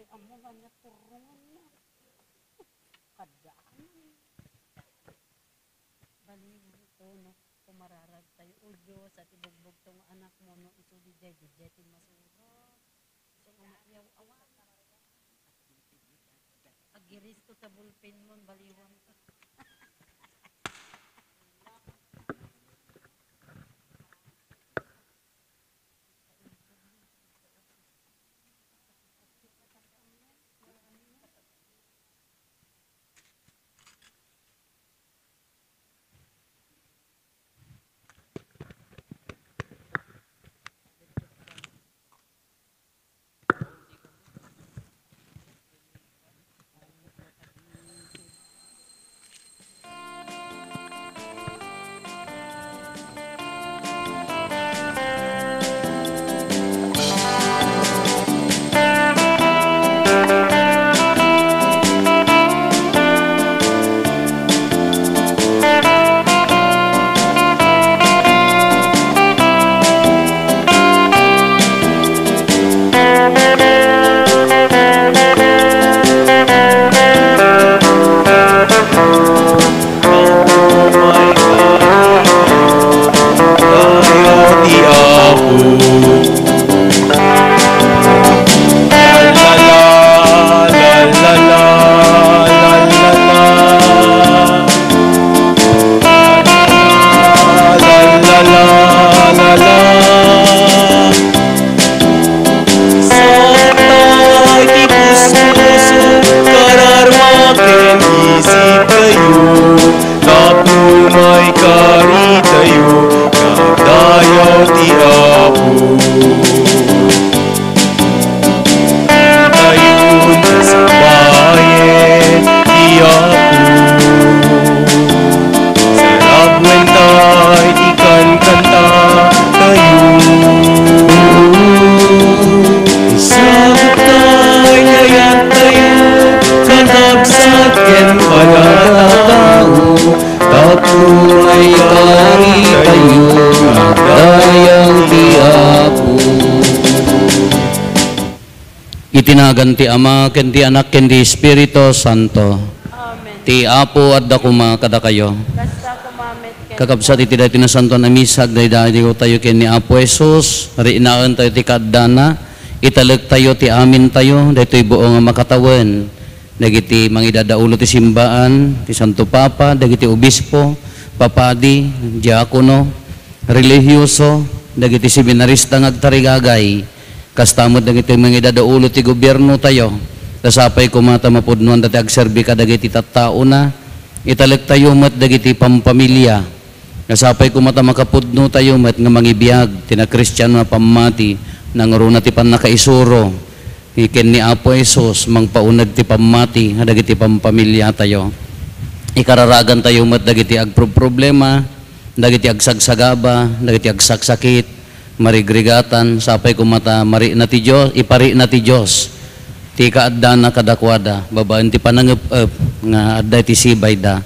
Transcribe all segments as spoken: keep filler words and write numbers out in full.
Ammo nga niya turungan na. Kadaan. Baliwto, no? Kumararag tayo, O Diyos, at ibugbog tong anak mo, no? Isu di jay, di jay ti masuro. Isu nga maiyaw-awan. Agiristo ta bulpen mo, baliwam ka. Dayaw ti Apo. La, la, la, la, la, la, la, la, la. La, la, la, la, la. Sakta ti puspuso, kararua ken isip tayo, tapno maikari tayo, nga dayaw ti Apo. Dayon, sangbayen ti Apo. Sarabuen tay ti kankanta tayo. Isabot tay kayat tayo, kakabsat ken pagkatao, tapno maikari tayo, nga dayaw ti Apo. Iti nagan ti Ama, ken ti Anak, ken ti Espiritu Santo. Amen. Ti Apo adda koma kadakayo. Kasta koma met ken. Kakabsat iti daytoy nasantoan a misa, agdaydayaw tayo ken ni Apo Jesus, riknaen tayo ti kaaddana, italek tayo ti amin tayo, daytoy buo nga makatawen, dagiti mangidadaulo ti simbaan, ti Santo Papa, dagiti obispo, papadi, diakono, relihioso, dagiti seminarista nga agtarigagay, kasta met dagiti mangidadaulo ti gobiernotayo. Ta sapay koma ta mapudnoan dati agserbi kadagiti tattaona. Italektayo met dagiti pampamilia. Ta sapay koma ta makapudnotayo met nga mangibiag ti nakristiano a pammati, nangruna ti pannakaisuro ken ni Apo Jesus, mangpauneg ti pammati kadagiti pampamiliatayo. Ikararagantayo met dagiti agproproblema, dagiti agsagsagaba, dagiti agsaksakit, marigrigatan, sapay koma ta marikna ti Dios, iparikna ti Dios ti kaaddana kadakuada, babaen ti panangep-ep nga adda iti sibayda.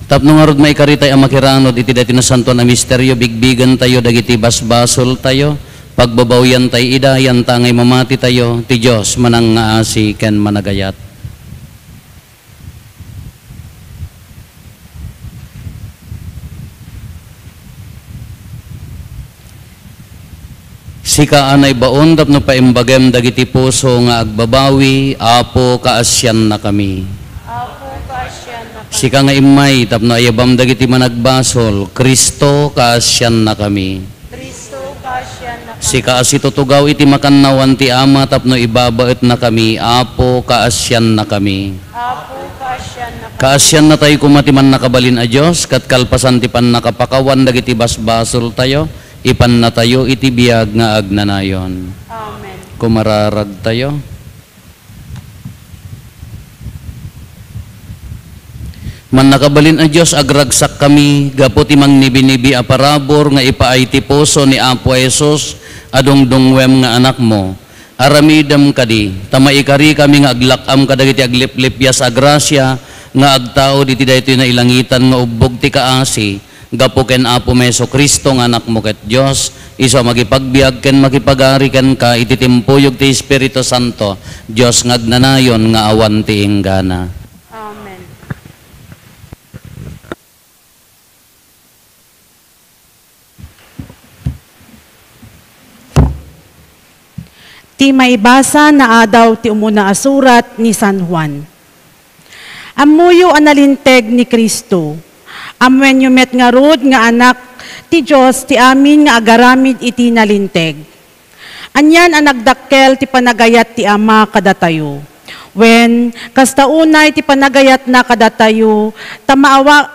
Tapno ngarud maikaritay a makiranod iti daytoy nasantoan a misterio, bigbigentayo dagiti basbasoltayo, pagbabawiantay ida, yantangay mamatitayo, ti Dios manangngaasi ken managayat. Sika a naibaon tapno paimbagem dagiti puso nga agbabawi, Apo, kaasiannakami. Apo, kaasiannakami. Sika nga immay tapno ayabam dagiti managbasol, Cristo, kaasiannakami. Cristo, kaasiannakami. Sika a situtugaw iti makannawan ti Ama tapno ibabaetnakami, Apo, kaasiannakami. Apo, kaasiannakami. Kaasiannatayo koma ti Mannakabalin a Dios, ket kalpasan ti pannakapakawan dagiti basbasoltayo, ipannatayo iti biag nga agnanayon. Amen. Kumararagtayo. Mannakabalin a Dios, agragsakkami gapu ti mangnibinibi a parabur nga ipaay ti puso ni Apo Jesus a dungdungngoem nga Anakmo. Aramidem kadi, ta maikarikami nga aglak-am kadagiti agliplipias a grasia nga agtaud iti daytoy nailangitan nga ubbog ti kaasi, Gapu ken Apomi Jesu-Cristo nga Anakmo ket Dios, isu a makipagbiag ken makipagari kenka iti timpuyog ti Espiritu Santo, Dios nga agnanayon nga awan ti inggana. Amen. Ti maibasa nga adaw ti umuna a surat ni San Juan. Ammoyo a nalinteg ni Cristo. Ammoenyo met ngarud nga anak ti Dios ti amin nga agaramid iti nalinteg. Anian a nagdakkel ti panagayat ti Ama kadatayo. Wen, kasta unay ti panagayatna kadatayo, ta maawa-,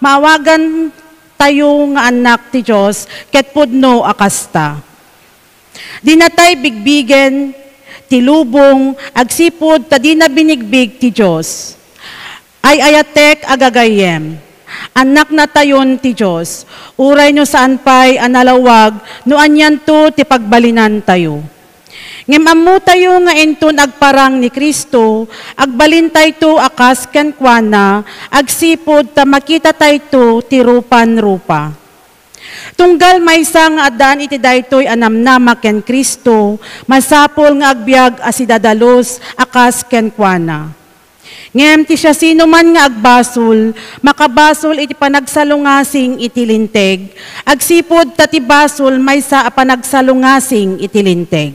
maawagantayo nga annak ti Dios ket pudno a kasta. Dinatay bigbigen ti lubong agsipud ta dina binigbig ti Dios. Ay-ayatek a gagayyem, annaknatayon ti Dios, uray no saan pay a nalawag no anianto ti pagbalinantayo. Ngem ammotayo nga inton agparang ni Cristo, agbalintayto a kas kenkuana agsipud ta makitatayto ti rupan-rupa. Tunggal maysa nga addaan iti daytoy a namnama ken Cristo, masapul nga agbiag a sidadalus a kas kenkuana. Ngem ti siasinoman nga agbasol, makabasol iti panagsalungasing iti Linteg, agsipud ta ti basol maysa a panagsalungasing iti Linteg.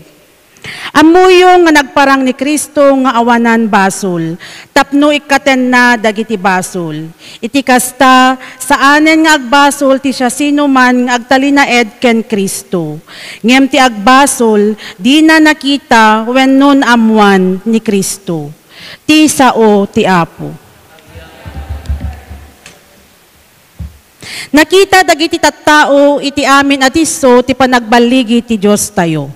Ammoyo nga nagparang ni Cristo nga awanan basol tapno ikkatenna dagiti basol. Iti kasta, saanen nga agbasol ti siasinoman nga agtalinaed ken Cristo. Ngem ti agbasol, dina nakita wenno naammoan ni Cristo. Ti sao ti Apo. Nakita dagiti tattao iti amin a disso ti panagballigi ti Diostayo.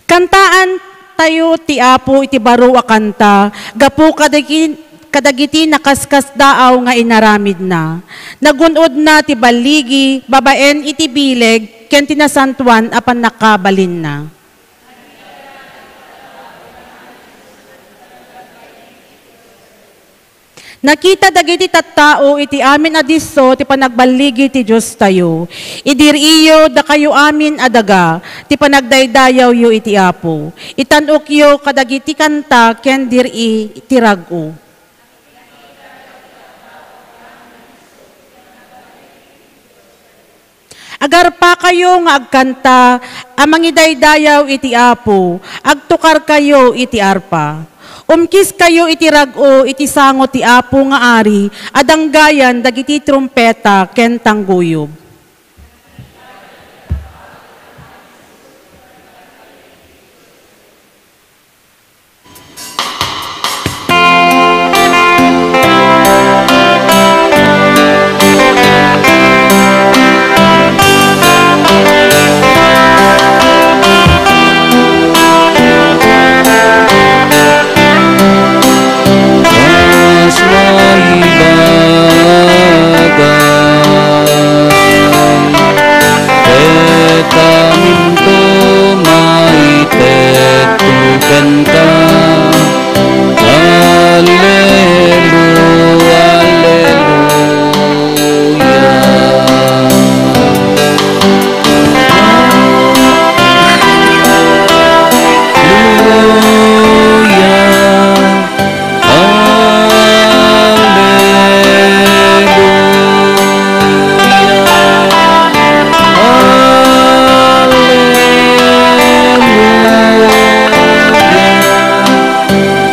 Kantaantayo ti Apo iti baro a kanta gapu kadagi-, kadagiti nakaskasdaaw nga inaramidna. Nagun-odna ti balligi babaen iti bileg ken ti nasantoan a pannakabalinna. Nakita dagiti tattao iti amin a disso ti panagballigi ti Diostayo. Idiriyo, dakayo amin a daga, ti panagdaydayawyo iti Apo. Itan-okyo kadagiti kanta ken diri ti rag-o. Agarpakayo nga agkanta a mangidaydayaw iti Apo, agtukarkayo iti arpa. Umkiskayo iti rag-o iti sango ti Apo nga Ari a danggayan dagiti trumpeta ken tanggoyub. Kas maibaga, ket aminto maited kenka. Alleluia, alleluia. Alleluia. Alleluia.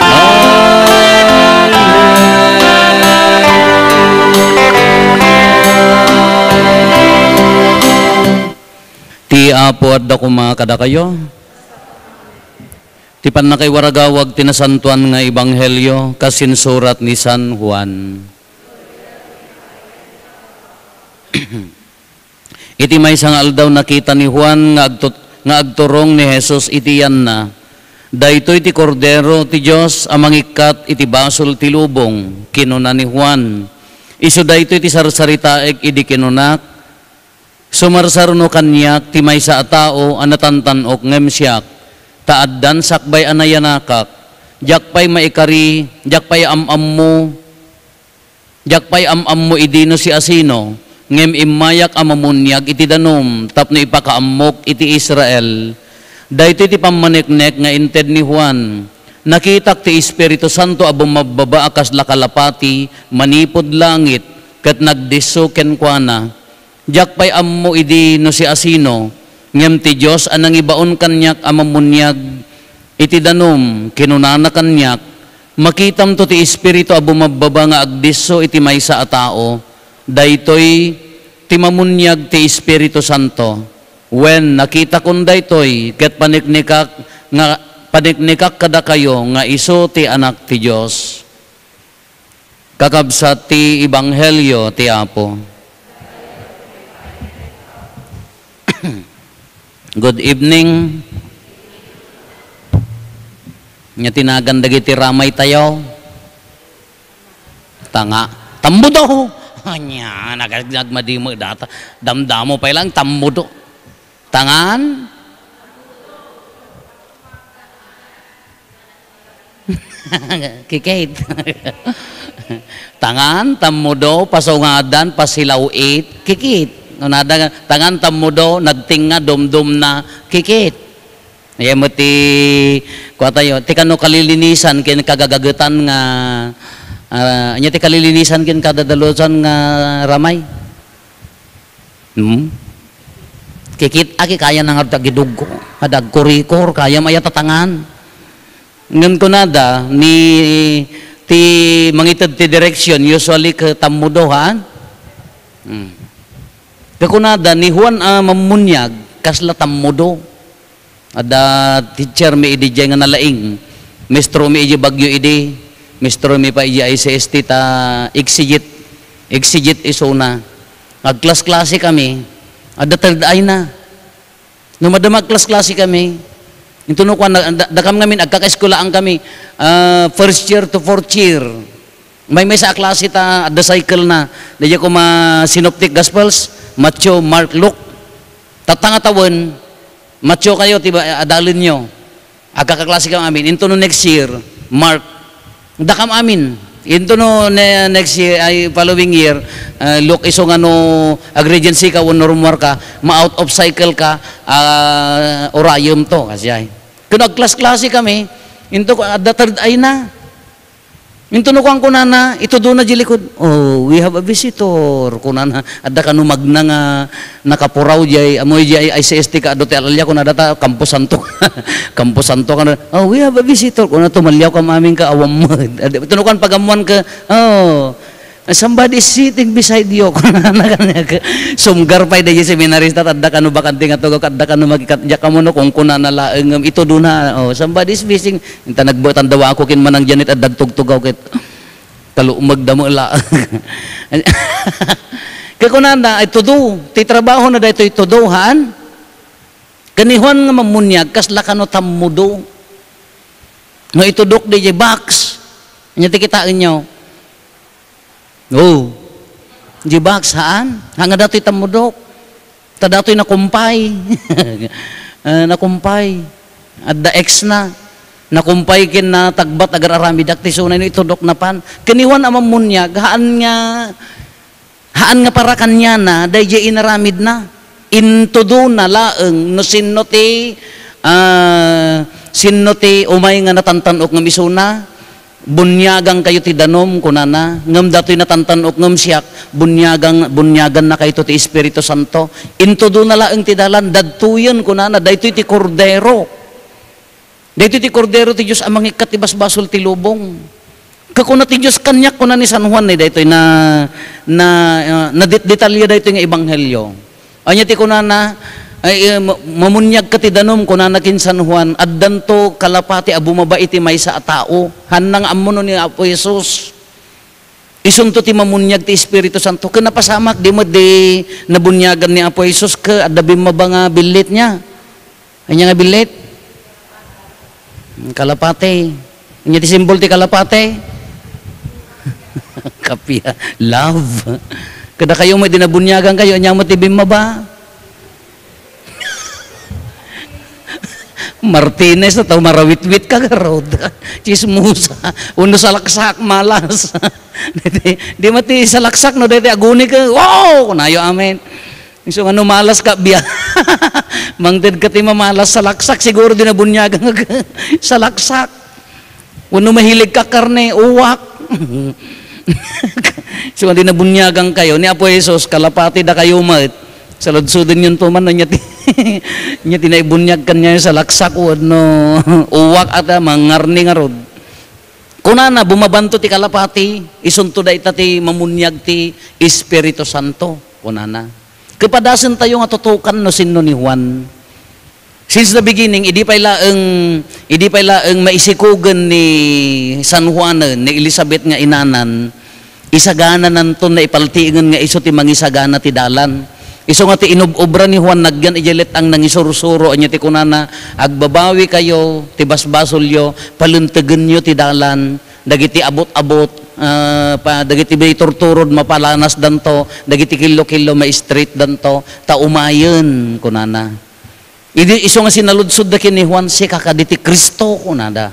Alleluia. Ti Apo adda koma kadakayo. Ti pannakaiwaragawag ti Nasantoan nga Ebanghelio kas insurat ni San Juan. Iti maysa nga aldaw, nakita ni Juan nga agtut-, nga agturong ni Jesus iti yanna, "Daytoy ti Kordero ti Dios a mangikkat iti basol ti lubong," kinuna ni Juan. "Isu daytoy ti sarsaritaek idi kinunak, 'Sumarsaruno kaniak ti maysa a tao a natantan-ok ngem siak, ta addan sakbay a nayanakak, Diak pay maikari, diak pay am-ammo, diak pay am-ammo idi no siasino, ngem immayak a mamuniag iti danum tapno ipakaammok iti Israel. Daytoy ti pammaneknek nga inted ni Juan. Nakitak ti Espiritu Santo a bumabbaba a kasla kalapati manipud langit ket nagdisso kenkuana. Diak pay ammo idi no siasino, ngem ti Dios a nangibaon kaniak a mamuniag iti danum, kinunana kaniak, "Makitamto ti Espiritu a bumabbaba nga agdisso iti maysa a tao. Daytoy ti mamuniag ti Espiritu Santo." Wen, nakitakon daytoy, ket paniknikak nga, paniknikak kadakayo nga isu ti Anak ti Dios. Kakabsat ti ebanghelio ti Apo. Good evening. Nya ti nagan dagiti ramay tayo. Tanga, tammudo. Anya, nag-, nagmadimo data. Damdamo pay lang, tammudo. Tangan? Kikit. Tangan, tammudo, pasungadan, pasilaw-it, kikit. Kunada, tangan, tammudo, nagtinga, dumdumna, kikit. Aya met ti, kua tayo, ti kano kalilinisan ken kagagagetan nga, ah, anya ti kalilinisan ken kadadalusan nga ramay? Hmm? Kikit-, aki kaya na nga agidugko. Adda agkurikor, kaya maya tatangan. Ngem kunada, ni, ti mangited ti direksyon, usually ket tammudo, ha? Hmm. Ket kunada, ni Juan a Mammuniag, kasla tammudo. Adda teacher mi idi jay nga nalaing. Maestro mi idi Baguio idi. Maestro mi pa idi I C S T ta exegete. Exegete isuna. Agklas-klase kami. Adda third eye na. No madama agklas-klase kami. Intono kuan, da-, dakam ngamin, agkakaeskulaan kami. Ah, first year to fourth year. Maymaysa a klase ta adda cycle na. Daydiay koma Synoptic Gospels, Matthew, Mark, Luke. Tatta nga tawen, Matthew kayo ti ba-, adalenyo. Agkakaklase kami amin. Into no next year, Mark. Dakam amin. Into no ne-, next year, ay following year, ah, Luke, isu nga no ag-regency ka wenno rumuar ka, ma-out of cycle ka, ah, urayem to, kasjay. Ken agklas-klase kami, into ko, adda third eye na. Into no kuan kunana, itudona di likod, "Oh, we have a visitor," kunana. Adda kano magna nga nakapuraw diay, amoy diay I C S T ka, adu ti alalya, kunada ta, "Kamposanto." "Kamposanto," kunana. "Oh, we have a visitor," kunana, tumaliaw ka mamin ka, awan mo. Adda, ito no kuan, pagammuan ka, "Oh, somebody is sitting beside you," kunana kaniak. Sumgar pay diay seminarista, adda kano bakante nga tugaw, adda kano magikat, diak kamo no, kung kunana laeng, itudona, "Oh, somebody is visiting." Inta nagbuetan daw ako kin Manang Janet, adda agtugtugaw ket kalumeg da met la. Kakunana, ay tudo. Ti trabaho na daytoy tudo, haan? Ken ni Juan nga Mammuniag, kasla kano tammudo. No itudok di, di box. Anya ti kitaenyo? Oh. Di box, haan? Nga datoy tammudok. Ta datoy nakumpay. Ah, nakumpay. Adda ex na. Nakumpay ken natagbat agar-aramidak ti isuna no itudok napan. Ken ni Juan a Mammuniag, haan nga, haan nga para kaniana, daydiay inaramidna. Intudona laeng no sinno ti, ah, sinno ti umay nga natantan-ok ngem isuna. "Buniagankayo ti danum," kunana, ngem datoy natantan-ok ngem siak, buniagan-, buniagannakayto ti Espiritu Santo. Intudona laeng ti dalan, "Dadtoyen," kunana, "daytoy ti Kordero. Daytoy ti Kordero ti Dios a mangikkat ti basbasol ti lubong." Kakuna ti Dios kaniak, kuna ni San Juan, ni daytoy na, na, ah, nadetdetalya daytoy nga ebanghelio. Ania ti kunana, ay, eh, ma-, "Mamuniagka ti danum," kunana ken San Juan, "addanto kalapati a bumaba iti maysa a tao." Hanna nga ammo no ni Apo Jesus. Isunto ti mamuniag ti Espiritu Santo. Ken napasamak, di met di nabuniagan ni Apo Jesus ket adda bimmaba nga billit niya. Ania nga billit? Kalapati. Ania ti simbol ti kalapati? Kapia. Love. Kadakayo met di nabuniagankayo, ania met ti bimmaba? Martinez na tao, marawitwit ka garud. Chismosa. Uno salaksak, malas. Di, di mati salaksak, no, deti aguni ka. Wow! Kunayo, amen. So, ano, malas ka, biya. Mangted ka ti mamalas, salaksak, siguro di nabunyagan ka. Salaksak. Wenno mahilig ka karne, uwak. So, di nabunyagan kayo. Ni Apo Jesus, kalapati da kayo met. Saludsuden yun to man, anya ti, anya ti naibunyag kanya sa laksak, wenno uwak ata, mangarne ngarud. Kunana, bumabanto ti kalapati, isunto dayta ti mamunyag ti Espiritu Santo. Kunana. Kapadasen tayo nga tutukan no sinno ni Juan. Since the beginning, idi pay laeng, idi pay laeng maisikogen ni San Juanen, ni Elizabeth nga inanan, isaganananto naipaltiengen nga isu ti mangisagana ti dalan. Isu nga ti inub-obra ni Juan, nagyan idiay let-ang nangisursuro, ania ti kunana, "Agbabawi kayo, ti basbasolyo, palentegenyo ti dalan, dagiti abot-abot, ah, pa, dagiti biturturod, mapalanasdanto, dagiti killo-killo, ma-straightdanto, ta umayen," kunana. Idi isu nga sinaludsodda ken ni Juan, "Sika kadi ti Cristo?" kunada.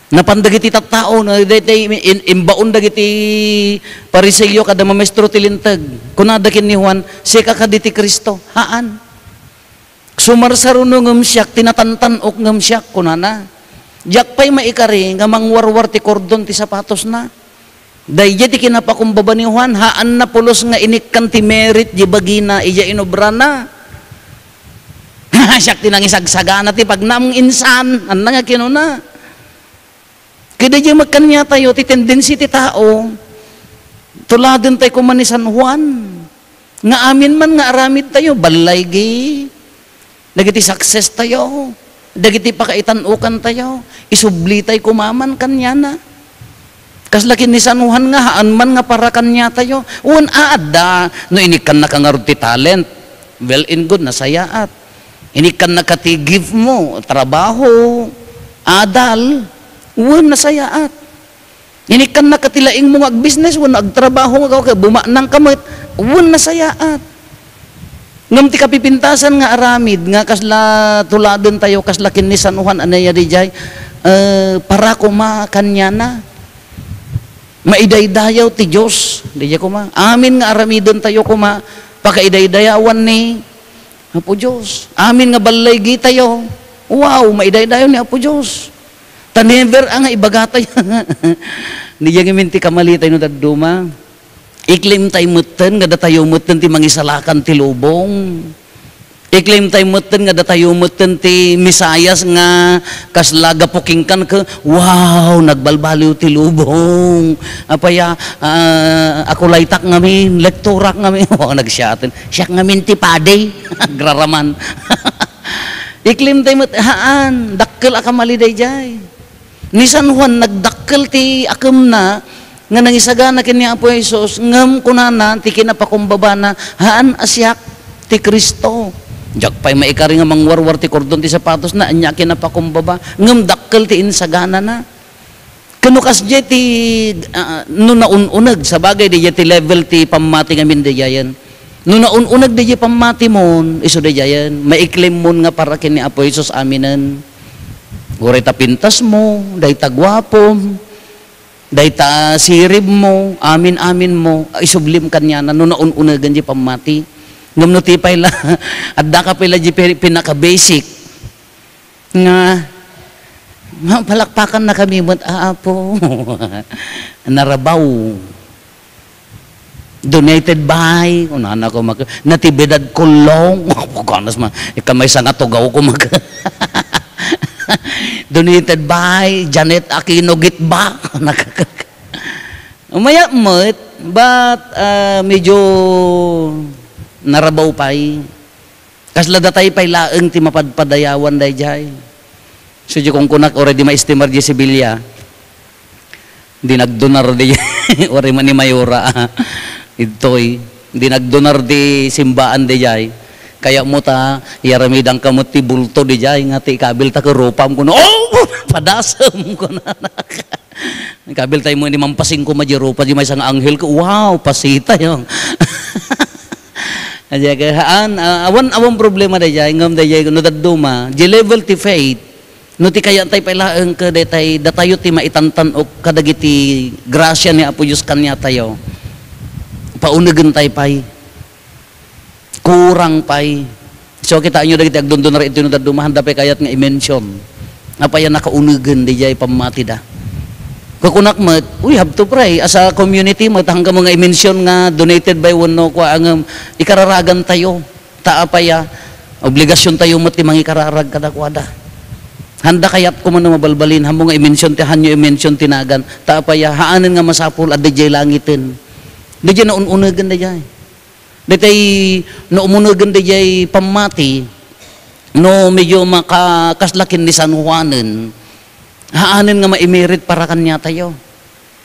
Napan dagiti tattao, no, daytoy in-, imbaon dagiti Fariseo kada mamaestro ti Linteg. Kunada ken ni Juan, "Sika kadi ti Cristo?" "Haan. Sumarsaruno ngem siak, ti natantan-ok ngem siak," kunana. Diak pay maikari nga mangwarwar ti kordon ti sapatosna. Daydiay ti kinapakumbaba ni Juan, haanna pulos nga inikkan ti merit di bagina idiay inobrana. Siak ti nangisagsagana ti pagnaam, insan, anna nga kinuna. Kadaydiay met kaniatayo ti tendency ti tao, tuladen tayo koma ni San Juan. Nga amin man nga aramid tayo, ballaygi. Dagiti success tayo, dagiti pakaitan-okan tayo, isubli tay kumaman kaniana. Kasla ken ni San Juan nga haan man nga para kaniatayo. Wen, adda, no inikkannaka ngarud ti talent, well and good, nasayaat. Inikkannaka ti gift mo, trabaho, adal, wen, nasayaat. Inikkannaka ti laingmo nga agbusiness wenno agtrabaho nga gaw ket bumaknangka met, wen, nasayaat. Ngem ti kapipintasan nga aramid nga kasla tuladen tayo, kasla ken ni San Juan, ania daydiay, eh, para koma kaniana. Maidaydayaw ti Dios, daydiay koma. Amin nga aramiden tayo koma, pakaidaydayawan ni Apo Dios. Amin nga ballaygi tayo. Wow, maidaydayaw ni Apo Dios. Ta never a nga ibaga tayo. Daydiay ngamin ti kamali tayo no dadduma. I-claim tayo metten nga datayo metten ti mangisalakan ti lubong. I-claim tayo metten nga datayo metten ti Mesias nga kasla gapu kenka ket, wow, nagbalbaliw ti lubong. Apay a, ah, akulaytak ngamin, lektorak ngamin. Wow, nagsiaten. Siak ngamin ti padi. Agraraman. I-claim tayo met, haan, dakkel a kamali daydiay. Ni San Juan, nagdakkel ti akemna nga nangisagana ken ni Apo Jesus, ngem kunana ti kinapakumbabana, "Haan a siak ti Cristo." Diak pay maikari nga mangwarwar ti kordon ti sapatosna, ania a kinapakumbaba, ngem dakkel ti insaganana. Ken no kasdiay ti, ah, no naun-uneg, sabagay, daydiay ti level ti pammati ngamin daydiayen. No naun-uneg daydiay pammatimon, isu daydiayen, maiklemmon nga para ken ni Apo Jesus aminen. Uray ta pintasmo, dayta guapom, dayta siribmo, amin-aminmo, isublim kaniana no naun-unegen diay pammati. Ngem no ti pay la, addaka pay la diay pi-, pinaka-basic nga, nga palakpakannakami met, a, Apo. Narabaw. Donated by, kunana ko, mag-, Natividad Colong. Ganas man, ikamaysa nga tugaw ko, mag-, Donated by Janet Aquino Gitba. Umayat met, but, ah, medyo narabaw pay. Kasla datay pay laeng ti mapadpadayawan daydiay. So, di kunkunak, uray di maestimar di sibilya. Di nagdonar di, uray man ni Mayora, ah. Idtoy, di nagdonar di simbaan daydiay. Kayatmo ta, iyaramidangka met ti bulto daydiay, nga ti ikabilta ket rupam, kuno, "Oh, padasem," kuno. Ikabilta met ni Ma'am Pasing koma di rupa, di maysa nga anghel ko, wow, pasita, yun. Ania ka, haan, ah, awan, awan problema daydiay, ngem daydiay no dadduma, di level ti faith, no ti kayat tay pay laeng ket daytay, datayo ti maitantan-ok kadagiti grasia ni Apo Dios kaniatayo. Paunegen tay pay. Kurang pay. So, kitaenyo dagiti agdundunara iti no dadduma, handa pay kayat nga i-mention. Apay a nakaunegen daydiay pammatida. Kukunak met, we have to pray. As a community met, haanmo nga i-mention nga donated by wenno kua, ngem ikararagantayo. Ta apay a, obligasiontayo met ti mangikararag kadakuada. Handa kayat koma no mabalbalin, haanmo nga i-mention ti, haanyo i-mention ti nagan. Ta apay a, haanen nga masapul, adda diay langiten. Daydiay naun-unegen daydiay. Daytay, no umunegen daydiay pammati, no medyo maka-, kasla ken ni San Juanen, haanen nga maimerit para kaniatayo.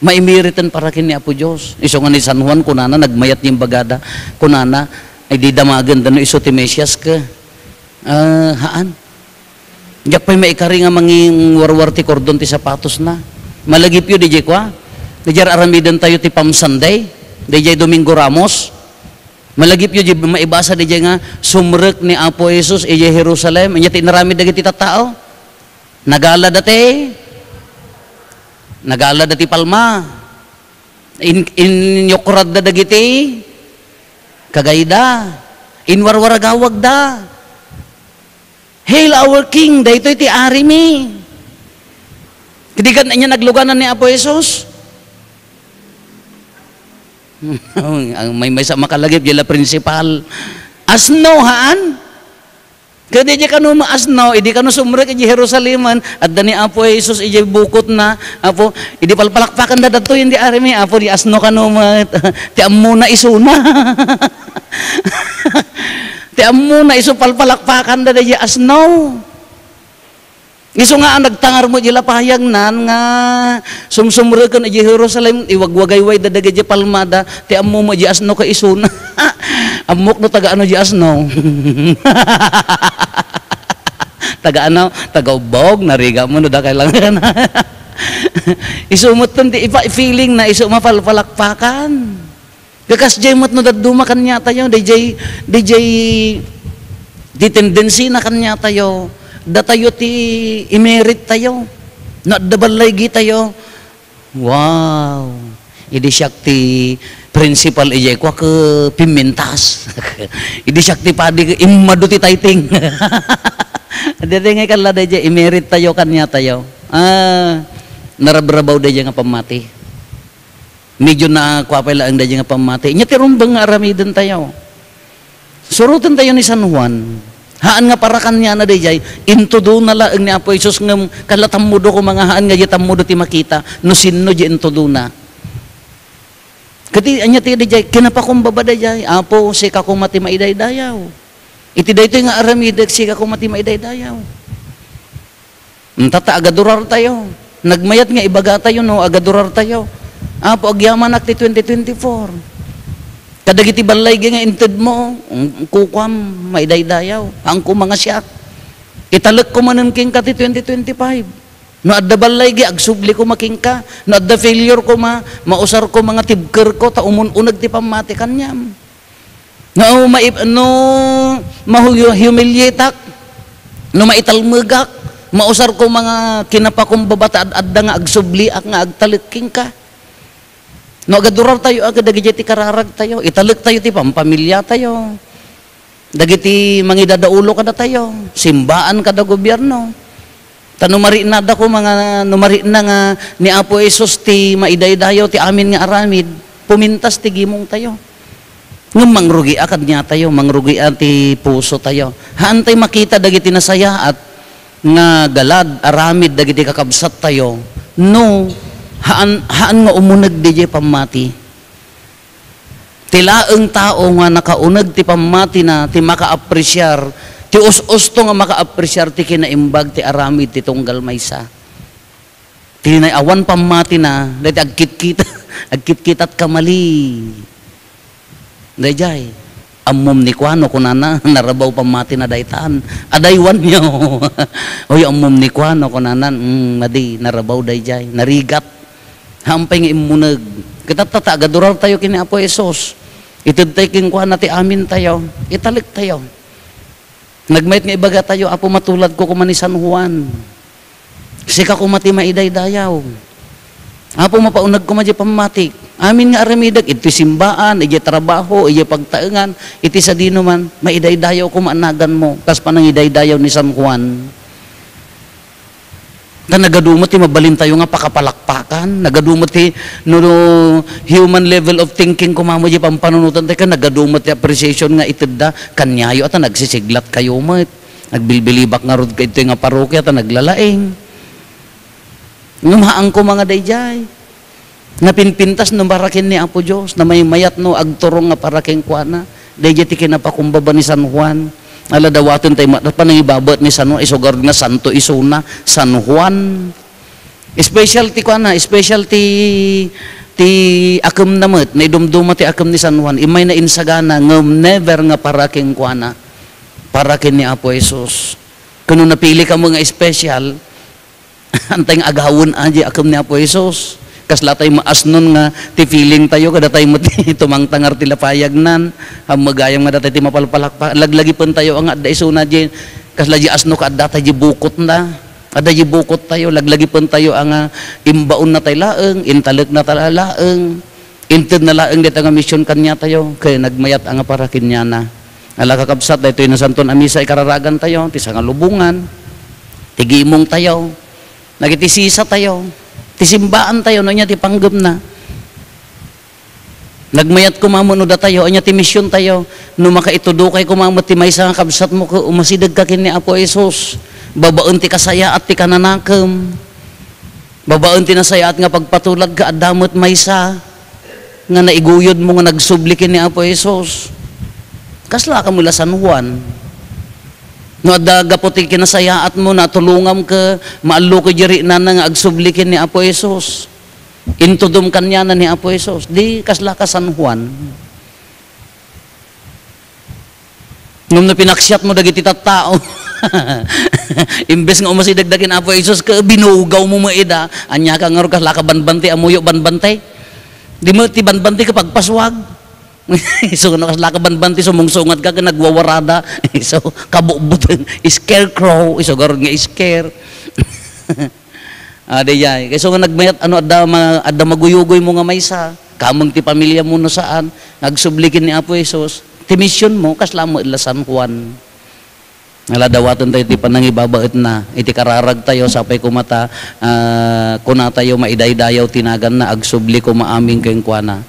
Maimeriten para ken ni Apo Dios. Isu nga ni San Juan, kunana, nagmayat nga imbagada, kunana, ay di damagenda no isu ti Mesias ket, ah, haan. Diak pay maikari nga mangingwarwar ti kordon ti sapatosna. Malagipyo daydiay kua, daydiay aramidentayo ti Palm Sunday, daydiay Domingo Ramos. Malagipyo diay maibasa daydiay nga sumrek ni Apo Jesus idiay Jerusalem. Ania ti inaramid dagiti tattao? Nagalada ti, nagalada ti palma. In-, inyukradda dagiti kagayda. Inwarwaragawagda. "Hail our King, daytoy ti Arimi." Kadi ket ania nagluganan ni Apo Jesus? Ang maymaysa a makalagip, diay la prinsipal. Asno, haan? Ket diay kano maasno, idi kano sumrek idiay Jerusalemen, adda ni Apo Jesus idiay bukotna, Apo, idi palpalakpakanda datoyen ti Arimi, Apo, diay asno kano met. Ti ammona isuna. Ti ammona isu palpalakpakanda daydiay asno. Isu nga nagtangar met diay lapayagnan nga sumsumreken idiay Jerusalem, iwagwagaywayda dagiti palmada, ti ammo met diay asno ket isuna. Ammok no taga ano diay asno. Taga ano? Taga Ubbog, narigat mo no da kailangan. Isu met ti ipa-, feeling na isu mapalpalakpakan. Kasdiay met no dadduma kaniatayo, daydiay, daydiay ti tendensina kaniatayo, datayo ti imerittayo, no adda ballaygi tayo. Wow! Idi siak ti principal, idiay kua ket pimmintas. Idi siak ti padi, immadu ti tithing. Daydiay nga ikalla daydiay, imerittayo kaniatayo. Ah, narabrabaw daydiay nga pammati. Medyo na kua pay laeng daydiay nga pammati. Ania ti rumbeng nga aramidentayo? Surotentayo ni San Juan. Haan nga para kaniana daydiay, intudona laeng ni Apo Jesus ngem kala tammudo koma nga haan nga diay tammudo ti makita no sinno diay intudona. Ket ania ti daydiay, kinapakumbaba daydiay, "Apo, sika koma ti maidaydayaw. Iti daytoy nga aramidek, sika koma ti maidaydayaw." Enta ta agadurartayo. Nagmayat nga ibagatayo no agadurartayo. "Apo, agyamanak ti twenty twenty-four. Kadagiti ballaygi nga intedmo, mm, kukuam, maidaydayaw. Haanko nga siak. Italekko manen kenka ti twenty twenty-five. No adda ballaygi, agsubli koma kenka. No adda failure koma, mausarko nga tibkerko, ta umun-uneg ti pammati kaniam." No maip-, no mahu-, humiliateak, no maitalmegak, mausarko nga kinapakumbaba ta ad-adda nga agsubliak nga agtalek kenka. No agadurartayo a kadagiti kararagtayo, italektayo ti pampamilyatayo. Dagiti mangidadaulo kadatayo, simbaan kada gobierno. Ta no mariknadako nga, no marikna nga ni Apo Jesus ti maidaydayaw ti amin nga aramid, pumintas ti gimongtayo. Ngem mangrugia kaniatayo, mangrugia ti pusotayo. Haantay makita dagiti nasayaat nga galad, aramid dagiti kakabsattayo, no haan, haan nga umuneg daydiay pammati. Ti laeng tao nga nakauneg ti pammatina ti makaapresiar, ti us-usto nga makaapresiar ti kinaimbag ti aramid ti tunggal maysa. Ti nay-, awan pammatina, dayta agkitkita, agkitkita't kamali. Daydiay, "Ammom ni kuano," kunana, "narabaw pammatina daytan." Adaywanyo. "Oy, ammom ni kuano," kunana, "Mm, madi, narabaw daydiay, narigat." Haan pay nga immuneg. Ket tatta, agadurartayo ken ni Apo Jesus. Itedtay kenkuana ti amintayo, italektayo. Nagmayat nga ibagatayo, "Apo, matuladko koma ni San Juan. Sika koma ti maidaydayaw. Apo, mapauneg koma diay pammatik. Amin nga aramidek, iti simbaan, iti trabaho, iti pagtaengan, iti sadinoman, maidaydayaw koma a naganmo, kas panangidaydayaw ni San Juan." Ta nagadu met ti mabalintayo nga pakapalakpakan, nagadu met ti, no, no, human level of thinking koma met diay pampanunotantayo, ken nagadu met ti appreciation nga itedda, kaniayo a ta nagsisiglatkayo met. Nagbilbilibak ngarud kadtoy nga parokia ta naglalaing. Ngem haan koma nga daydiay. Napinpintas no para ken ni Apo Dios, namaymayat no agturong nga para kenkuana. Daydiay ti kinapakumbaba ni San Juan. Ala, dawatentayo met panangibabaet ni San Juan, isu garud nga santo isuna, San Juan. Special ti kuana, special ti, ti akemna met, naidumduma ti akem ni San Juan. Immay na insagana, ngem never nga para kenkuana. Para ken ni Apo Jesus. Ken no napili kamo nga special, antay nga agawen a diay akem ni Apo Jesus. Kasla tay maasnon nga ti feeling tayo, kada tayo met tumangtangar ti lapayagnan. Ammegayam nga datay ti mapalpalakpak. Laglagipentayo a nga adda isuna diay, kasla diay asno ket adda tay diay bukotna. Adda diay bukottayo, laglagipentayo a nga imbaonna tay laeng, intalekna tay laeng. Intedna laeng dayta nga mision kaniatayo, ket nagmayat a nga para kaniana. Ala, kakabsat, daytoy Nasanton a Misa ikararagantayo, ti sangalubongan, ti gimongtayo, dagiti sisatayo, ti simbaantayo, no ania ti panggepna. Nagmayat koma met no datayo, ania ti misiontayo, no makaitudokay koma met ti maysa nga kabsatmo ket umasidegka ken ni Apo Jesus, babaen ti kasayaat ti kananakem. Babaen ti nasayaat nga pagpatulagka, adda met maysa nga naiguyodmo nga nagsubli ken ni Apo Jesus. Kaslaka met la San Juan. No adda gapu ti kinasayaatmo, natulongam ket maalloka diay riknana nga agsubli ken ni Apo Jesus. Intudom kaniana ni Apo Jesus. Di kaslaka San Juan. Ngem no pinaksiatmo dagiti tattao, imbes nga umasidegda ken Apo Jesus, ket binugawmo met ida, aniaka ngarud, kaslaka banbanti, ammoyo banbanti? Di met ti banbanti ket pagpasuag. Isu no kaslaka banbanti, sumungsungatka ket nagwawarada. Isu, kabutbuteng, scarecrow, isu garud nga scare. Ah, daydiay. Kay isu nga nagmayat, ano, adda ma-, adda maguyugoymo nga maysa, kameng ti pamiliamo no saan, nga agsubli ken ni Apo Jesus, ti misionmo, kasla met la San Juan. Ala, dawatentayo ti panangibabaetna, iti kararagtayo, sapay koma ta, ah, kunatayo, maidaydayaw ti naganna, agsubli koma amin kenkuana.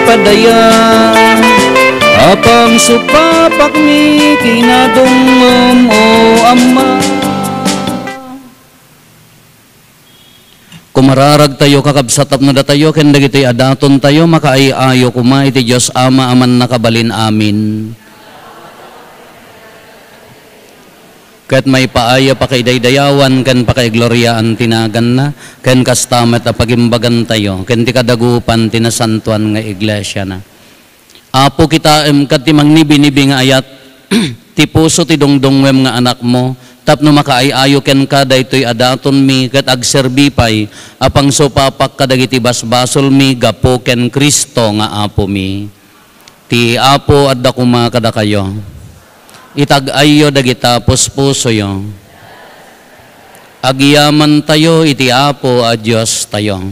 Padaya, apang supapakmi kinadungngom, O Ama. Kumararagtayo, kakabsat, tapno datayo ken dagitoy a datontayo makaay-ayo koma iti Dios Ama a Mannakabalin-amin. Ket maipaay a pakaidaydayawan ken pakaigloriaan ti naganna, ken kasta met a pagimbagantayo ken ti kadagupan ti nasantoan nga iglesiana. Apo, kitaem ket ti mangnibinibi nga ayat ti puso ti dungdungngoem nga Anakmo, tapno makaay-ayo kenka daytoy a datonmi ket agserbi pay a pangsupapak kadagiti basbasolmi gapu ken Cristo nga Apomi. Ti Apo adda koma kadakayo. Itag-ayyo dagita puspusoyo. Agyamantayo iti Apo a Diostayo.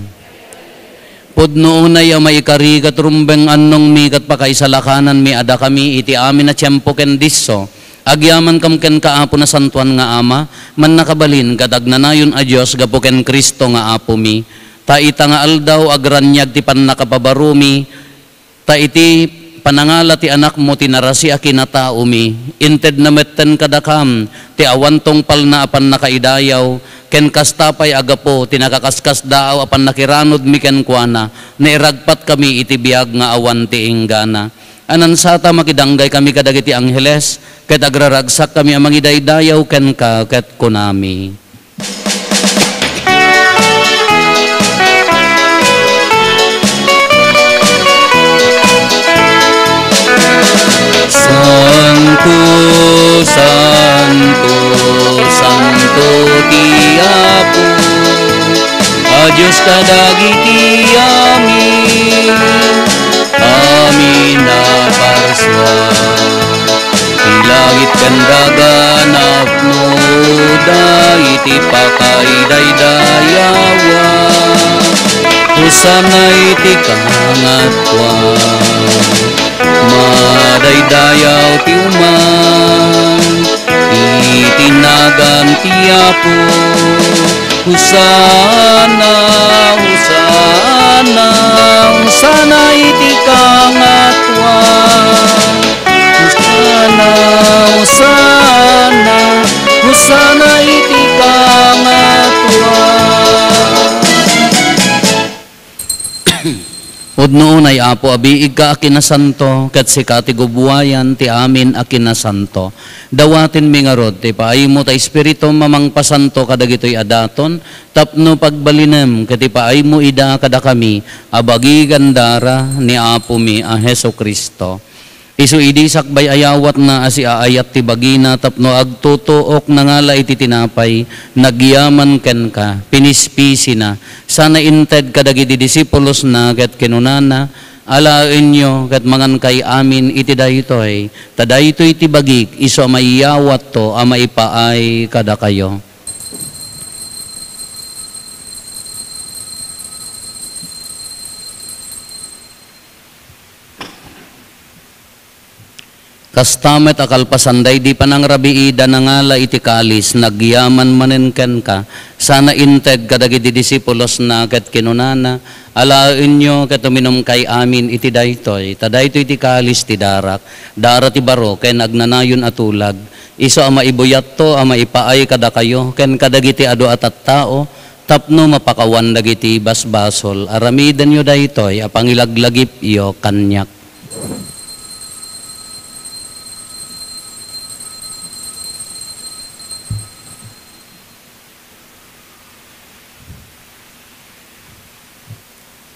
Pudno unay a maikari ket rumbeng annongmi ket pakaisalakananmi a dakami iti amin a tiempo ken disso. Agyamankam kenka, Apo, Nasantoan nga Ama, Mannakabalin ket Agnanayon a Dios gapu ken Cristo nga Apomi. Ta ita nga aldaw, agraniag ti pannakapabaromi, ta iti panangala ti Anakmo ti narasi a kinataomi, intedna metten kadakam ti awan tungpalna a pannakaidayaw, ken kasta pay a gapu ti nakaskasdaaw a pannakiranudmi kenkuana, nairagpatkami iti biag nga awan ti inggana. Anansata, makidanggay kami kadagiti angheles, ket agraragsak kami a mangidaydayaw kenka, ket kunami, Santo, santo, santo ti Apo a Dios kadagiti amin, amin a parsua. Ti langit ken daga napnoda iti pakaidaydayawa. Hosanna iti kangatoan. Madaydayaw ti uman iti nagan ti Apo. Hosanna, Hosanna, Hosanna iti kangatoan. Hosanna, Hosanna, Hosanna iti kangatoan. Pudno unay, Apo, a biigka a kinasanto, ket sika ti gubuayan ti amin a kinasanto. Dawatenmi ngarud ti paaymo ta Espiritum a mangpasanto kadagitoy a daton, tapno pagbalinem ket ipaaymo ida kadakami a bagi ken dara ni Apomi a Jesu-Cristo. Isu idi sakbay a yawatna a siaayat ti bagina tapno agtutuok, nangala iti tinapay, nagyaman kenka, pinispisina, sana inted kadagiti disipulosna ket kinunana, "Alaenyo ket mangankay amin iti daytoy, ta daytoy ti bagik, isu a maiyawatto a maipaay kadakayo." Kasta met a kalpasan daydi panangrabiida, nangala iti kalis, nagyaman manen kenka, sana inted kadagiti disipulosna ket kinunana, "Alaenyo ket uminumkay amin iti daytoy, ta daytoy ti kalis ti darak, dara ti baro ken agnanayon a tulag, isu a maibuyatto a maipaay kadakayo ken kadagiti adu a tattao, tapno mapakawan dagiti basbasol. Aramidenyo daytoy a pangilaglagipyo kaniak."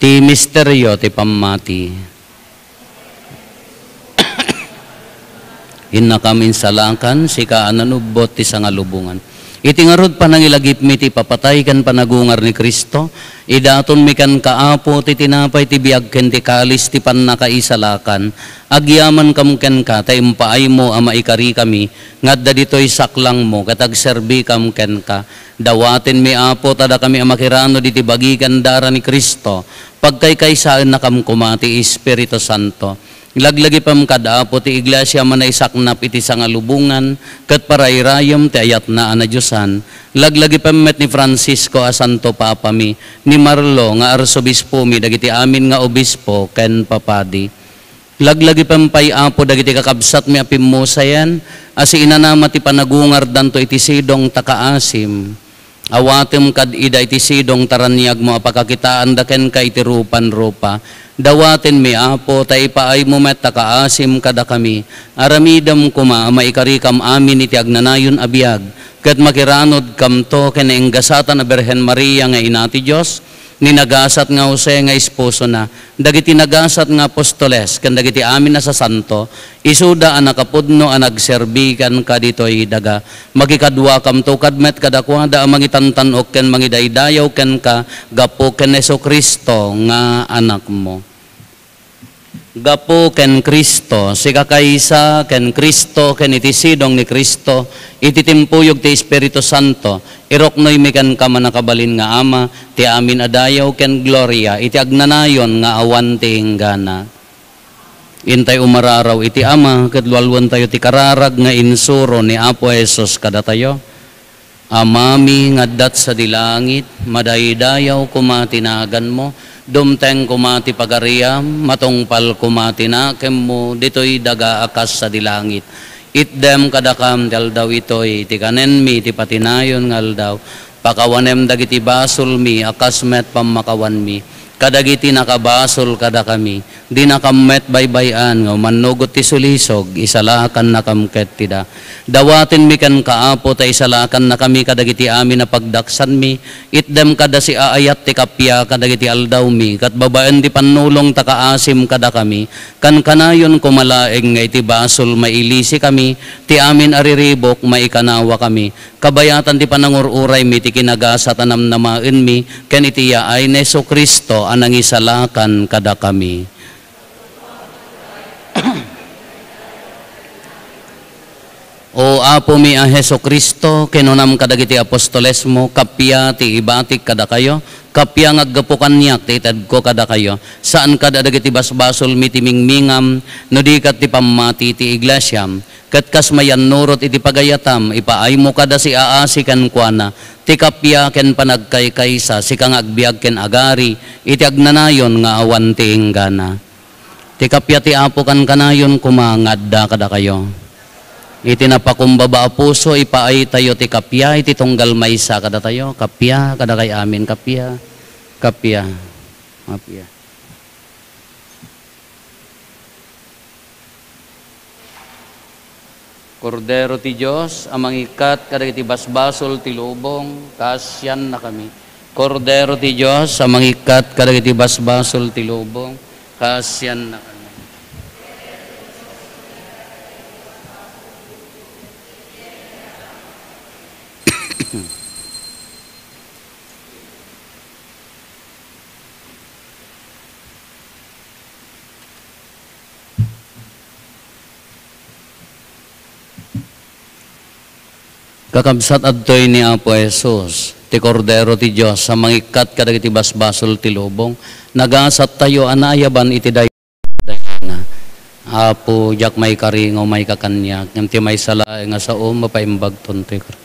Ti misterio ti pammati. Innakam insalakan, sika a nanubbot ti sangalubongan. Iti ngarud, panangilagipmi ti ipapatay ken panagungar ni Cristo, idatonmi kenka, Apo, ti tinapay ti biag ken ti kalis ti pannakaisalakan. Agyamankam kenka ta impaaymo a maikarikami nga adda ditoy saklangmo ket agserbikam kenka. Dawatenmi, Apo, ta dakami a makiranud iti bagi ken dara ni Cristo, pagkaykaysaennakam koma ti Espiritu Santo. Laglagipem kad Apo ti iglesia a manaisaknap iti sangalubongan ket parairayem ti ayatna a nadiosan. Laglagipem met ni Francisco a Santo Papami, ni Marlo nga Arsobispomi, dagiti amin nga obispo ken papadi. Laglagipem pay, Apo, dagiti kakabsatmi a pimmusayen a siinanama ti panagungardanto iti sidong ta kaasim. Awatem kad ida iti sidong ta raniagmo a pakakitaanda kenka iti rupan-rupa. Dawatenmi, Apo, ta ipaaymo met ta kaasim kadakami. Aramidem koma a maikarikam amin iti agnanayon a biag, ket makiranudkamto ken nainggasatan a Birhen Maria nga Ina ti Dios, ni nagasat nga Jose nga esposona, dagiti nagasat nga apostoles, ken dagiti amin a sasanto, isuda a nakapudno a nagserbi kenka ditoy daga. Makikaduakamto kad met kadakuada a mangitantan-ok ken mangidaydayaw kenka gapu ken Jesu-Cristo nga Anakmo. Gapu ken Cristo, sika kaysa ken Cristo, ken iti sidong ni Cristo, iti timpuyog ti Espiritu Santo, iruknoymi kenka, mannakabalin nga Ama, ti amin a dayaw ken gloria iti agnanayon nga awan ti inggana. Intay umararaw iti Ama, ket lualuentayo ti kararag nga insuro ni Apo Jesus kadatayo. Amami nga adda sadi langit, madaydayaw koma ti naganmo, dumteng koma ti pagariam, matungpal koma ti nakemmo ditoy daga a kas sadi langit. Itdem kadakam ti aldaw itoy ti kanenmi ti patinayon nga aldaw. Pakawanem dagiti basolmi a kas met pammakawanmi kadagiti nakabasol kadakami. Dinakam met baybay-an nga umannugot ti sulisog, isalakannakam ket ti da. Dawatenmi kenka, Apo, ta isalakannakami kadagiti amin a pagdaksanmi. Itdem kada siaayat ti kappia kadagiti aldawmi, ket babaen ti pannulong ta kaasim kadakami, kankanayon koma laeng nga iti basol mailisikami, ti amin a riribuk maikanawakami. Kabayatan ti panangur-uraymi ti kinagasat a namnamaenmi, ken iti yaay ni Jesu-Cristo a nangisalakan kadakami. O Apomi a Jesu-Cristo, kinunam kadagiti apostolesmo, kappia ti ibatik kadakayo, kappia nga aggapu kaniak ti itedko kadakayo. Saan kad a dagiti basbasolmi ti mingmingam, no di ket ti pammati ti iglesiam. Ket kas mayannurot iti pagayatam, ipaaymo kada siaasi kenkuana ti kappia ken panagkaykaysa, sika nga agbiag ken agari iti agnanayon nga awan ti inggana. Ti kappia ti Apo kankanayon koma nga adda kadakayo. Iti napakumbaba a puso, ipaaytayo ti kappia iti tunggal maysa kadatayo. Kappia kadakay amin, kappia, kappia, kappia. Kordero ti Dios a mangikkat kadagiti basbasol ti lubong, kaasiannakami. Kordero ti Dios a mangikkat kadagiti basbasol ti lubong, kaasiannakami. Kakabsat, adtoy ni Apo Jesus, ti Kordero ti Dios a mangikkat kadagiti basbasol ti lubong. Nagasattayo a naayaban iti day-, dayna. Apo, diak maikari nga umayka kaniak, ngem ti maysa laeng a sao, mapaimbagton ti kar-,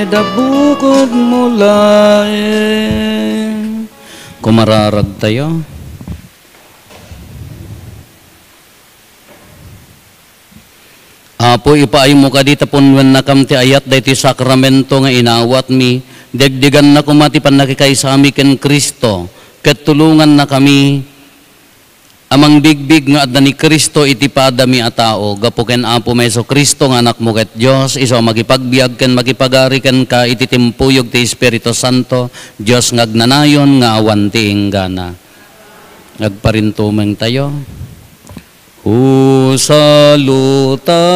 Da bukodmo laeng. Kumararagtayo. Apo, ipaaymo kadi ta punnuennakam ti ayat daytoy sakramento nga inawatmi. Degdeganna koma ti pannakikaysami ken Cristo, ket tulongannakami a mangbigbig nga adda ni Cristo iti padami a tao. Gapu ken Apomi Jesu-Cristo nga Anakmo ket Dios, isu a makipagbiag ken makipagari kenka iti timpuyog ti Espiritu Santo, Dios nga agnanayon nga awan ti inggana. Agparintumengtayo. O salutaris.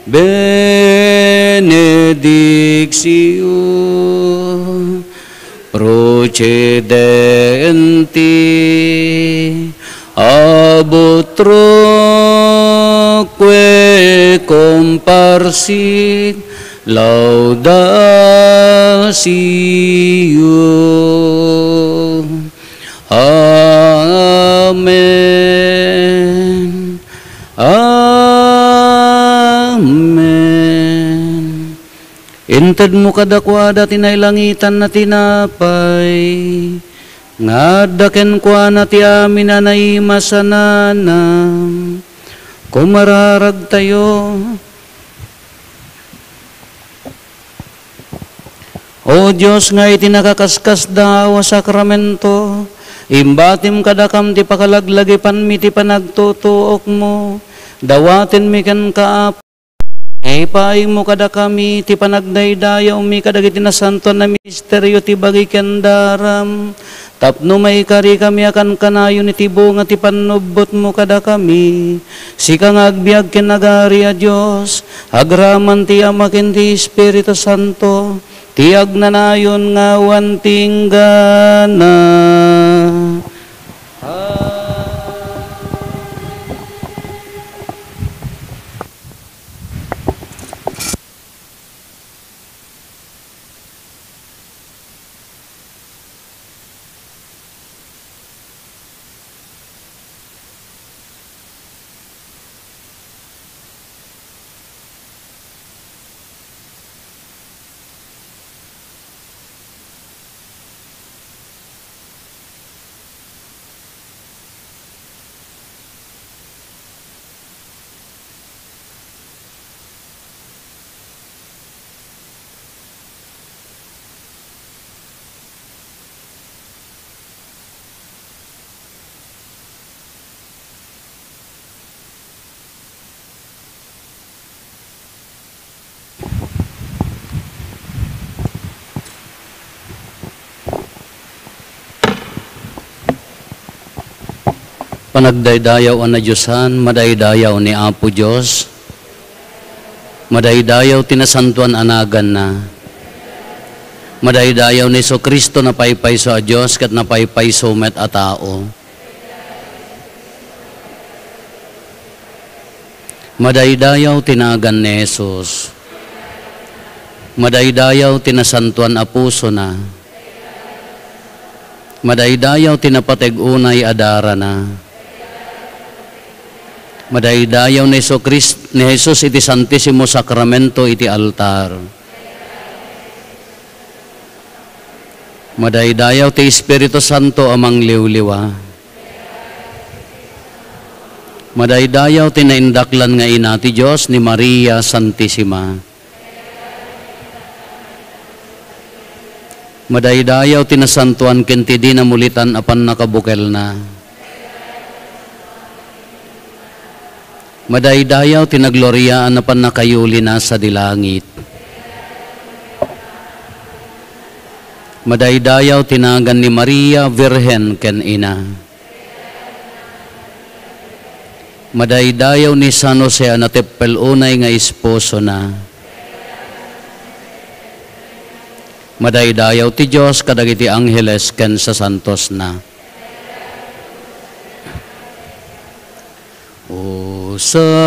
Benedictio procedenti ab utroque comparsit laudatio. Amen. Amen. Intedmo kadakuada ti nailangitan a tinapay, nga adda kenkuana ti amin a naimasanana. Kumararagtayo. O Dios, nga iti nakaskasdaaw a sakramento, imbatim kadakam ti pakalaglagipanmi ti panagtutuokmo, dawatenmi kenka, Apo, ipaaymo kadakami ti panagdaydayawmi kadagiti nasantoan a misterio ti bagi ken daram, tapno maikarikami a kankanayon iti bunga ti pannubbotmo kadakami. Sika nga agbiag ken agari a Dios, agraman ti Ama ken ti Espiritu Santo, ti agnanayon nga awan ti inggana. Panagdaydayaw a nadiosan, madaydayaw ni Apo Dios, madaydayaw ti nasantoan a naganna, madaydayaw ni Jesu-Cristo, napaypayso a Dios ket napaypayso met a tao. Madaydayaw ti nagan ni Jesus. Madaydayaw ti nasantoan a pusona. Madaydayaw ti napateg unay a darana. Madaydayaw ni Jesu-Crist-, ni Jesus iti Santisimo Sacramento iti altar. Madaydayaw ti Espiritu Santo a mangliwliwa. Madaydayaw ti naindaklan nga ina ti Dios ni Maria Santisima. Madaydayaw ti nasantoan ken ti di namulitan a pannakabukelna. Madaydayaw ti nagloriaan a pannakayulina sadi langit. Madaydayaw ti nagan ni Maria, Birhen ken Ina. Madaydayaw ni San Jose a nateppel unay nga esposona. Madaydayaw ti Dios kadagiti angheles ken sasantosna. O sakramentonan.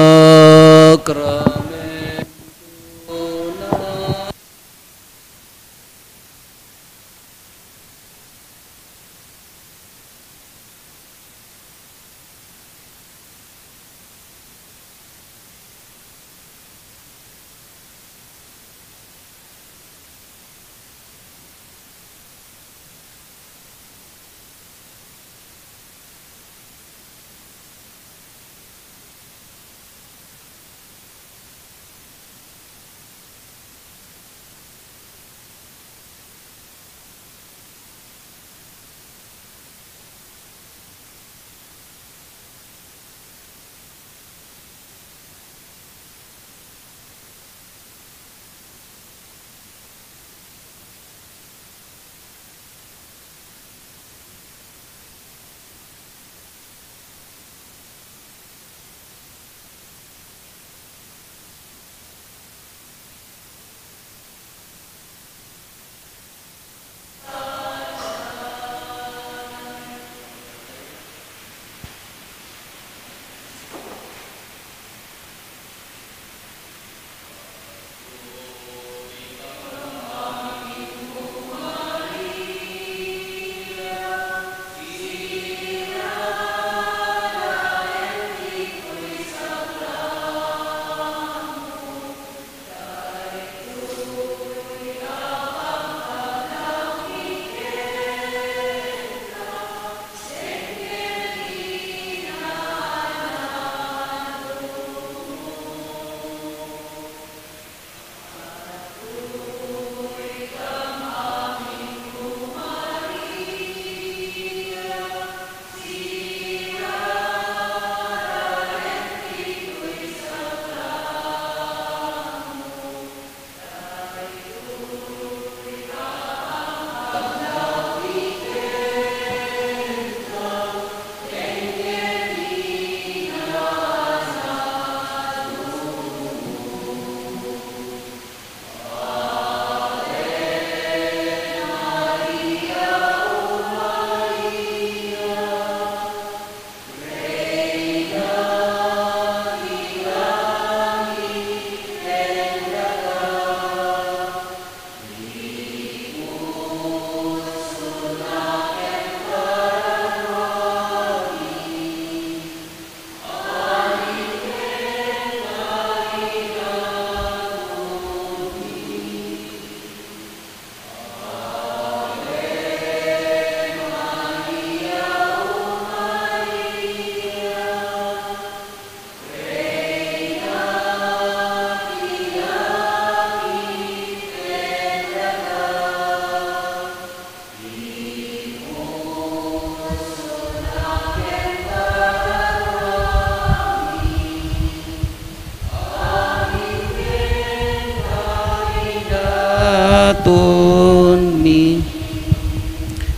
Atonmi.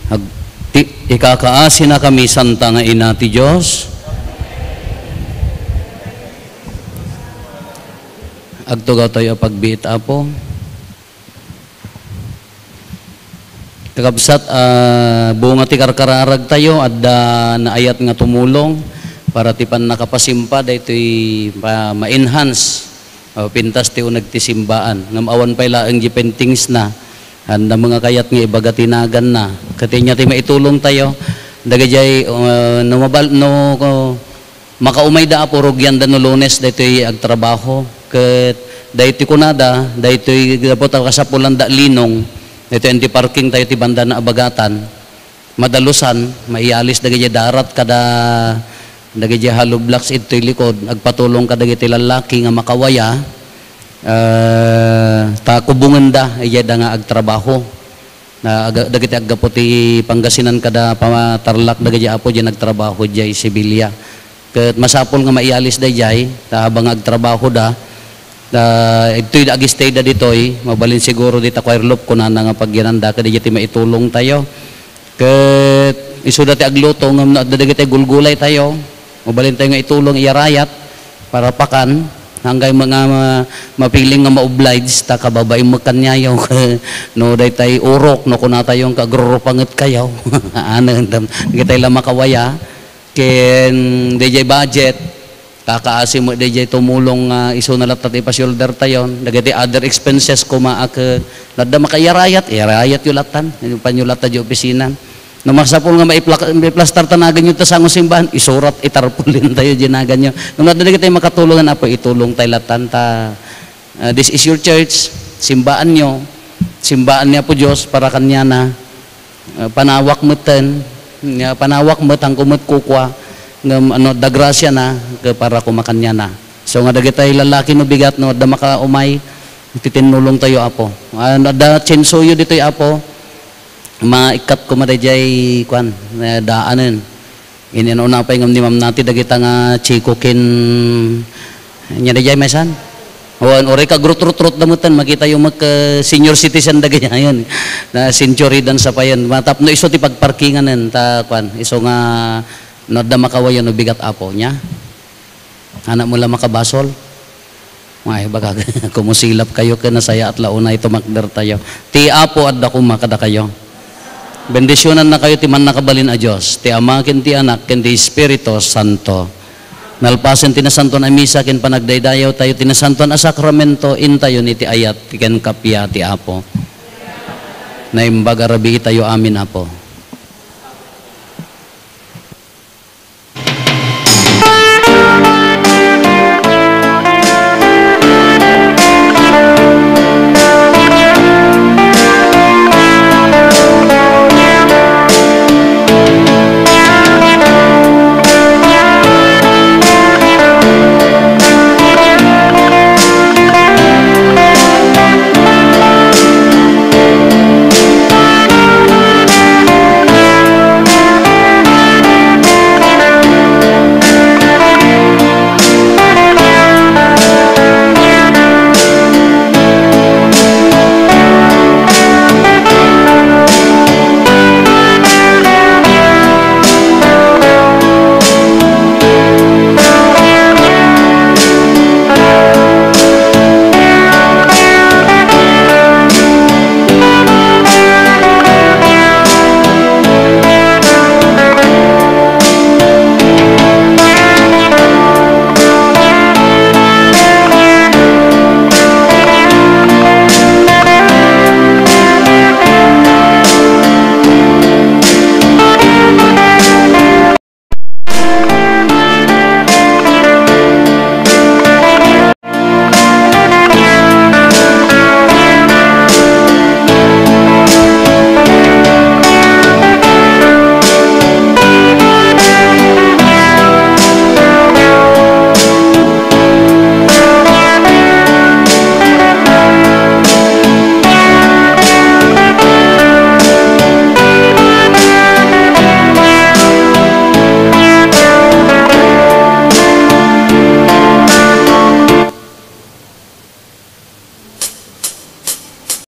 Ag-, ti-, ikakaasinakami, Santa nga Ina ti Dios. Agtugaw tayo a pagbiit, Apo. Kakabsat, ah, bunga ti karkararag tayo, adda naayat nga tumulong para ti pannakapasimpa daytoy pa-, ma-enhance, o pintas ti uneg ti simbaan. Ngem awan pay laeng di paintings na. Anda mga kayat nga ibaga ti naganna. Ket ania ti maitulong tayo. Dagijay, ah, no mabal-, no, Makaumayda, Apo, rugianda no Lunes daytoy agtrabaho. Ket daytoy kunada, daytoy gapu ta kasapulanda linong, daytoy anti-parking tayo ti banda na Abagatan. Madalusan, maialis dagiti darat kada dagiti hollow blocks idtoy likod, agpatulong kadagiti lallaki nga makawaya, ah, ta kubongenda idiay da nga agtrabaho. Na aga-, dagiti aggapu ti Pangasinan kada pamatarlak dagiti Apo diay nagtrabaho diay Sevilla. Ket masapul nga maialis daydiay, ta habang agtrabahoda, ta idtoy da agistayda ditoy, mabalin siguro dita Choir Loop, kunana nga pagyananda, ket daydiay ti maitulong tayo. Ket isuda ti agluto, ngem no adda dagiti gulgulay tayo, mabalin tayo nga itulong, iyarayat, para pakan, anggay nga ma-, mapiling nga ma-oblige, ta kababain met kaniayo, no daytay urok, no kuna tayo nga agrurupanget kayo. Ano, dagitay la makawaya, ken dayjay budget, kakaasi met dayjay tumulong nga isuna latta ti ipa-shoulder tayo, dagiti other expenses kuma a ket, no adda makaiyarayat, iyarayatyo lattan, panyulata di opisina. No masapul nga maipla-, maiplastar ta naganyo ta sango simbahan, isurat, itarpaulin tayo di naganyo. No adda dagiti makatulongan, Apo, itulong tayo lattan ta, ah, this is your church, simbaanyo, simbaan ni Apo Dios para kaniana. Ah, panawak metten, nga panawak met, haanko met kukua, ngem ano, adda grasiana, ket para kuma kaniana. So nga dagitay lallaki no bigat, no adda makaumay, iti tinnulong tayo, Apo. Ah, no adda chainsaw-yo ditoy, Apo, maikkat koma dayjay, kuan, eh, daanen. Inuna pay ngem ni Ma'am Nati dagita nga chiko ken, ania dayjay maysan? Wen, uray ka grut-rut-rut da metten, makitayo met ket senior citizen dagiti ayan. Na century dan sa payen. Matapno isu ti pagparkinganen, ta, kuan, isu nga no adda makawayan no bigat, Apo, nia? Anak mo la makabasol? Ay, baka kumusilap kayo ken nasayaat la unay tumakder tayo. Ti Apo adda koma kadakayo. Bendisionannakayo ti Mannakabalin a Dios, ti Ama, ken ti Anak, ken ti Espiritu Santo. Nalpasen ti Nasantoan a Misa ken panagdaydayaw tayo ti Nasantoan a Sakramento, intayon iti ayat ken kappia ti Apo. Naimbag a rabii tayo amin, Apo.